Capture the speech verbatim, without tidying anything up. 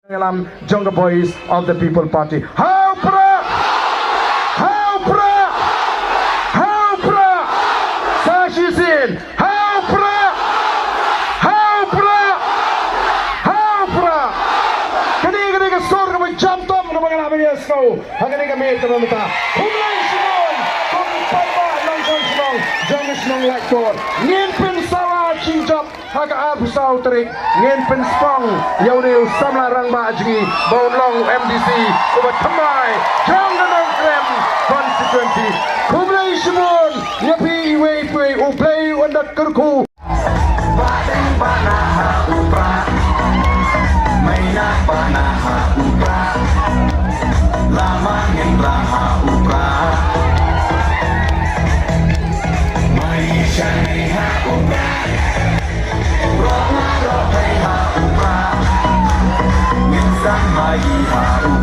Ïalam jong ka Voice of the People Party. Ha u Prah! Ha u Prah! Ha u Prah! Sa shisien! Ha u Prah! Ha u Prah! Ha u Prah! Kane, kane ka sur kaba jam tam kaba nga lah ban ïa sngew ha kane ka miet kaba mynta. Khublei shibun kum u paidbah nongshong shnong jong ka shnong Laitkor. Ngin pynsawa jingjop ha ka arphew saw tarik, ngin pynspong ïa une u samla rangbah jong ngi ba un long u M D C uba thymmai jong ka Nongkrem constituency. Khublei shibun ïa phi iwei pa iwei, U Blei un da kyrkhu. Ba dang ba na ha u Prah, mai na ba na ha u Prah, la ma ngin la ha u Prah. Mai sha nei ha u Prah, ro ma ro pei ha u Prah, ngin sang mai ha u